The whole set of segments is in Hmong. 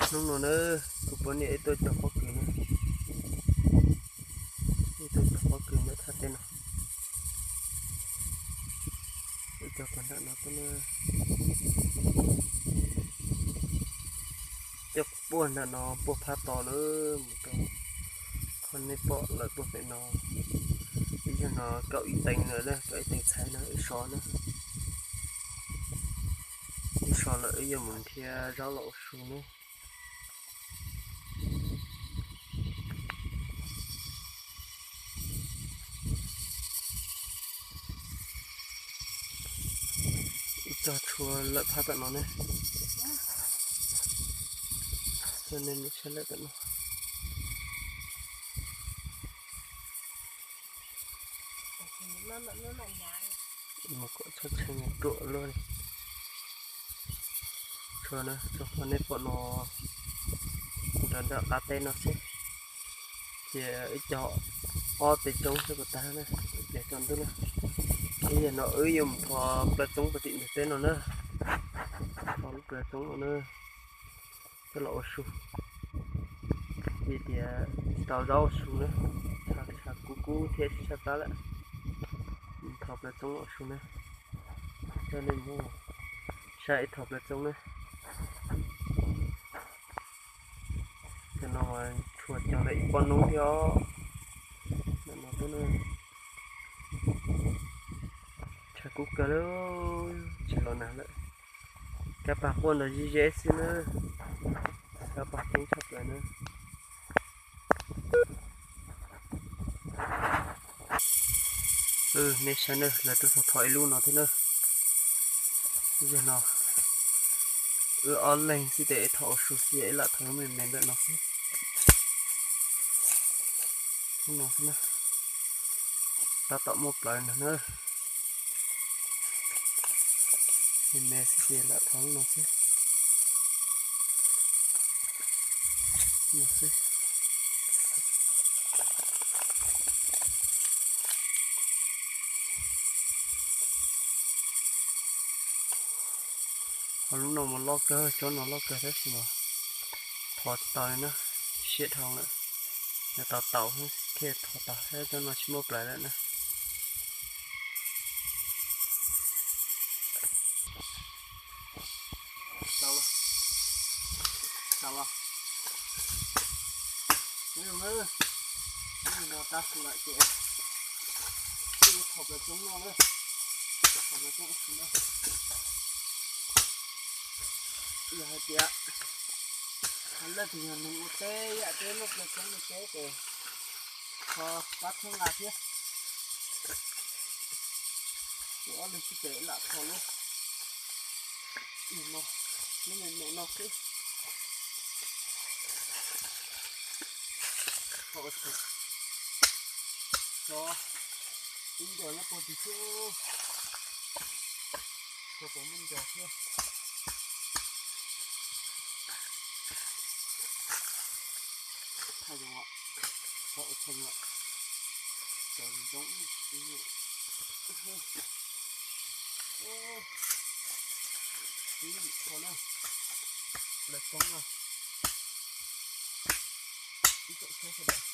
Hnub no na, kuv poj niam wb tuaj cog pob kws na, wb tuaj cog pob kws ntawm thaj teb no, wb cog puag nram no tuaj na, cog puag nram no puag phab tod na, mus rau qhov nej pom lawm puag pem no. Ib yog no kaum ib teev lawm na, kaum ib teev txhais no wb so na, wb so lawm wb yuav mus nrhiav zaub los ua su na. Ib txog tshua lawm phab tom no ne, coj nej mus saib lawm tom no. Mus kom txhob tshee ruam luaj li. Tshua na, txog qhov nej pom no, nram nram qab teb no xwb, ces wb cog ob teg tsoob xwb puas tag na, ces tsaus ntuj na. Ib yam no wb yuav mus thov plaws txoob puag tim ntug teb no na, thov lub plaws txoob no na, coj los ua su, vim tias tsis tau zaub ua su na, tshav kub kub thiab tsis tshaj plab lawm. Mus thov plaws txoob los ua su na, coj nej mus saib wb thov plaws txoob na. Cov no mas tshuav cog lawm ib pob noob thiab os. Tshav kub kawg li, tsis los nag lawm. Kab pag quaj nrov zib zeb xwb na, kab pag ceeb tshaj plaws na. Nej saib na, lawv twb thov thov ib lub no thiab na. Yog no, wb ob leeg xwb ces wb thov ua su xwb, wb lam thov lub me me ntawm no xwb. Lub no xwb na, tab tom muaj plawv no na. Me me xwb ces lam thov lub no xwb. No xwb. Ho lub no mas loj kawg, tsob no loj kawg tab sis mas thov tsis tau li na, siab dhau lawm. Yog tau tau thiaj thov tau, tsob no tsis muaj plawv lawm na. Tau los, tau los. Ib no tab sis lawm ces wb thov plaws txoob no na, thov plaws txoob ua su na. Yog hais tias leej twg yog neeg ua teb yam teb noj plaws txoob li teb ces thov pab txhawb nqa thiab. Wb ob leeg xwb ces lam thov lub no, lub me me no xwb. Cov ib ncos nyob puag tim thiab, cov puas muaj ncos thiab. Thaj zoo, thov ua tshee os, cov zoo zoo. Ib yim thov na, plaws txoob no, ib tsoom saib sawv daws,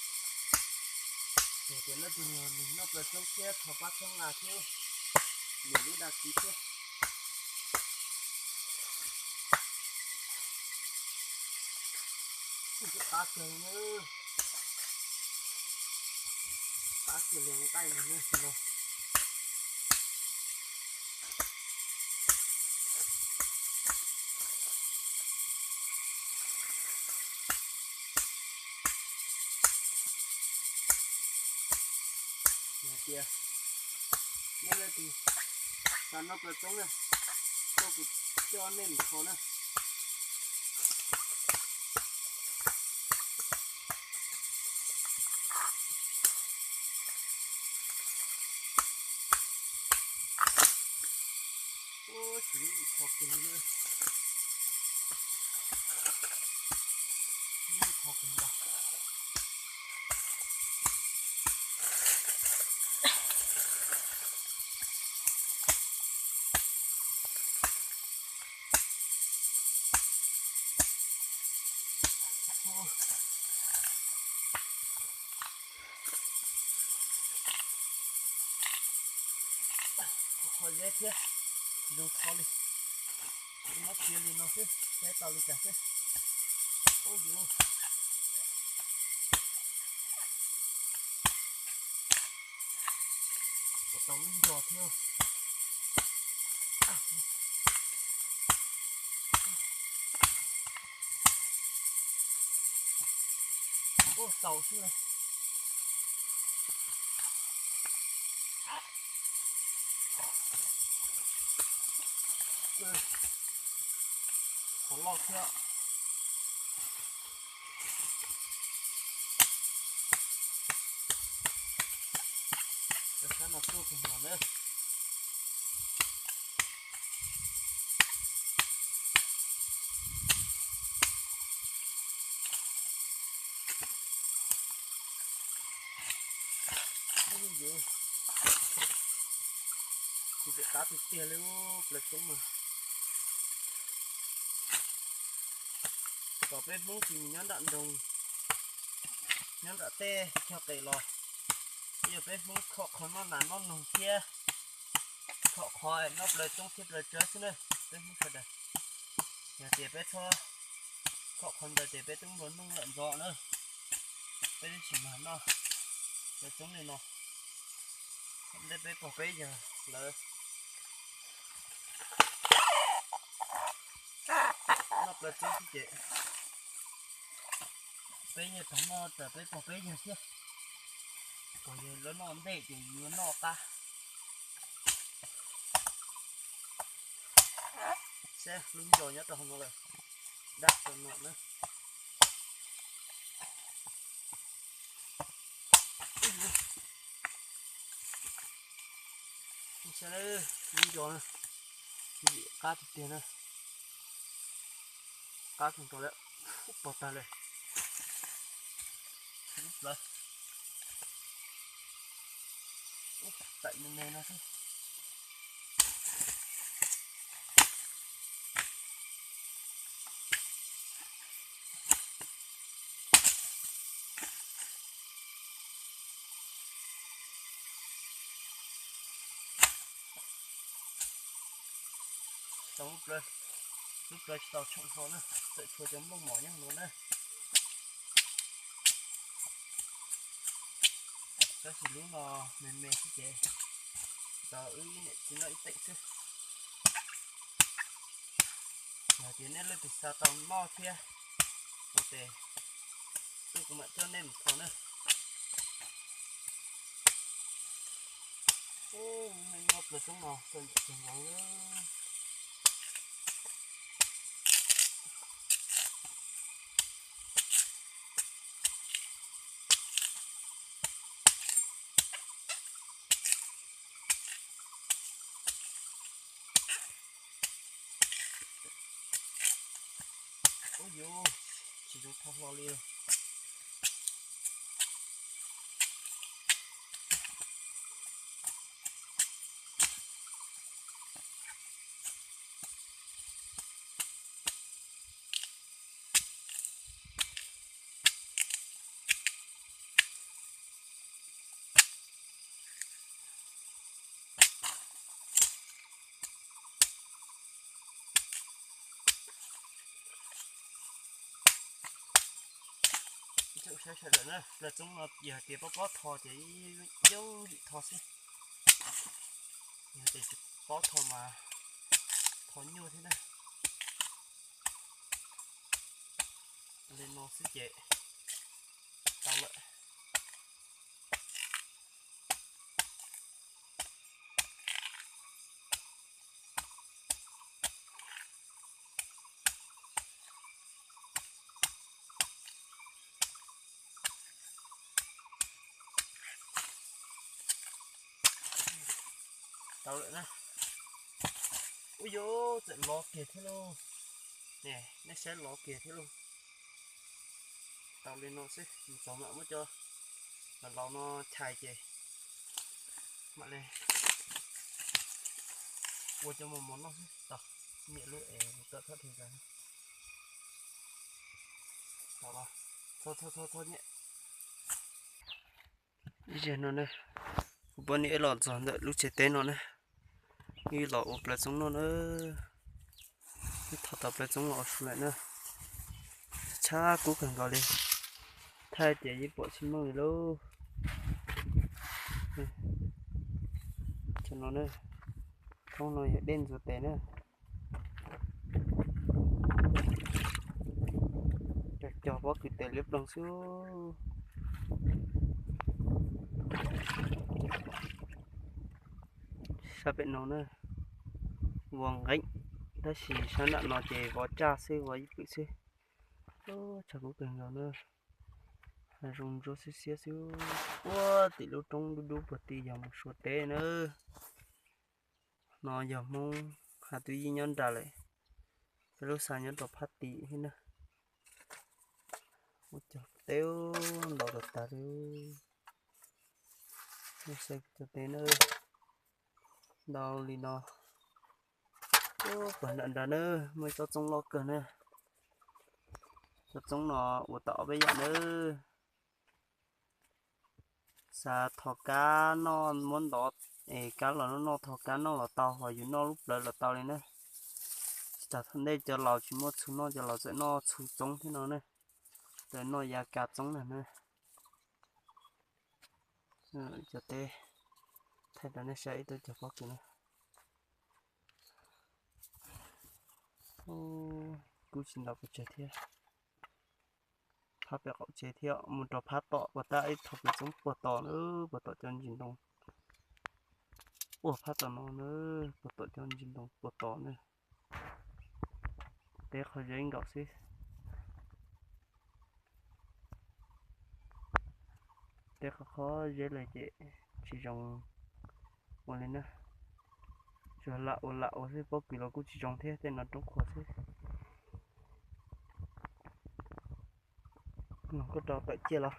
yog tias leej twg noj plaws txoob thiab thov pab txhawb nqa thiab, nias lub đăng ký thiab. Qab kawg na, qab kawg li nqaij no na no. Hais tias nej leej twg xav noj plaws txoob na, tuaj kuv coj nej mus kho na. Ua, tsis yeej kho kiag li na. Yeej kho kiag ntag. Qhov zeb thiab, zoo kho li, muab txiav li no xwb, saib tau li cas xwb. Ub yuv, tau lub nco thiab. Ub, tau xwb na. Qhov loj thiab. Cov sab no tuaj kawg nkaus na. Ub yuv, tsis pom qab tiag tiag li plaws txoob mas. Kom peb Hmoob tsis mus nyob nram nroog, nyob nram tej chaw qes los, yog peb Hmoob khom qhov noj nas noj noog thiab khom qhov noj plaws txoob thiab plaws tsawb xwb na, peb Hmoob sawv daws. Yog tias peb txhob khom qhov ntawd ces peb twb nplua nuj lawm ntxov na. Peb twb tsis mag noj plaws txoob li no. Ntej peb pog peb yawg lawv noj plaws txoob xwb ces peb yeej tau noj raws peb pog peb yawg thiab. Kom yog lawv noj ntej ces yuav noj qab. Saib lub nco nyob rau hauv no lawm, daj rau no na. Saib lub nco na, yim qab tiag tiag na. Qab kawg nkaus lawm, pog tag lawm. Lub plawv, tawm me me no xwb. Tau lub plawv, lub plawv tsis tau tshoom hlo na, txawm tshuav cov nplooj mom nyob hauv no na. Tab sis lub no me me xwb ces tau wb ib niam txiv noj ib teem xwb. Yog tias nej leej twg xav tau noj thiab ua tes, tuaj kuv mam coj nej mus kho na. Ub, nej noj plaws txoob no txaus ntshai kawg nkaus li. Ub yuv, tsis zoo tho hlo li. Saib sawv daws na, plaws txoob no yog tias paub paub tho ces ib yam tho xwb. Yog tias tsis paub tho mas tho nyuaj thiab na. Li no xwb ces tau lawm. Tau lawm na. Ub yuv, txawm lov kiag thiab lauj. Nej saib, lov kiag thiab lauj. Tau li no xwb, txog mam muab cov laus no chais ces mam li ua cov mos mos noj xwb. Tau, niam lub es mus tawm thaj thw tas. Tau los. Ib zaug no ne, kuv poj niam wb los txog ntawm lub tsev teb no ne, wb los ua plaws txoob noj na. Wb thov tau plaws txoob los ua su lawm na. Tshab kub kawg nkaus li, thaij tias yeej pom tsis meej li lauj. Cov no, thoob no yog dej ntxuav tes na. Cog cog pob kws tes liab ploog xwb. Sab pem no na, vov nqeeb, tab sis sab nram no ces vov tsaj xwb, vov ib pwm xwb. Tshab kub kawg nkaus na, hav zoov ntsuab xiab xiab xwb. Puag tim lub roob dub dub puag tim yog mus Suav teb na. No yog Hmoob Hav Twb Yij nyob nram lawm, peb lub xa nyob rau phab tim thiab na. Ua cog teb ntau tas tas li. Lub xa cog teb na, ntau li no. Puag nram nrad na, muaj ib tsob txoob loj kawg na. Tsob txoob no ua tau ob peb yam na. Xav thov kab noj muab ntov es kab los noj, thov kab noj los tau, ho yus noj lub plawv los tau li na. Tsis tas thaum ntej cov laus tsis muaj txhuv noj, cov laus txawm noj txhuv txoob thiab no na. Txawm noj yav kas txoob na na. Cog teb, thaij rau nej saib ib tug cog pob kws na. Kub tsis ntaus pes tsawg thiab. Phab pem qaum tsev thiab mus rau phab tom puag ta ib thov plaws txoob puag tom na, puag tom cov ntsis ntoo. Puag phab tom no na, puag tom cov ntsis ntoo puag tom na. Teb qhov zeb nkaus xwb. Teb qhov qhov zeb lawm ces tsis zoo ua li na. Tsuas lam ua lam ua xwb, pob kws los kuj tsis zoo thiab, tej no roob qhuav xwb. Mloog koj rau tawm ciaj los.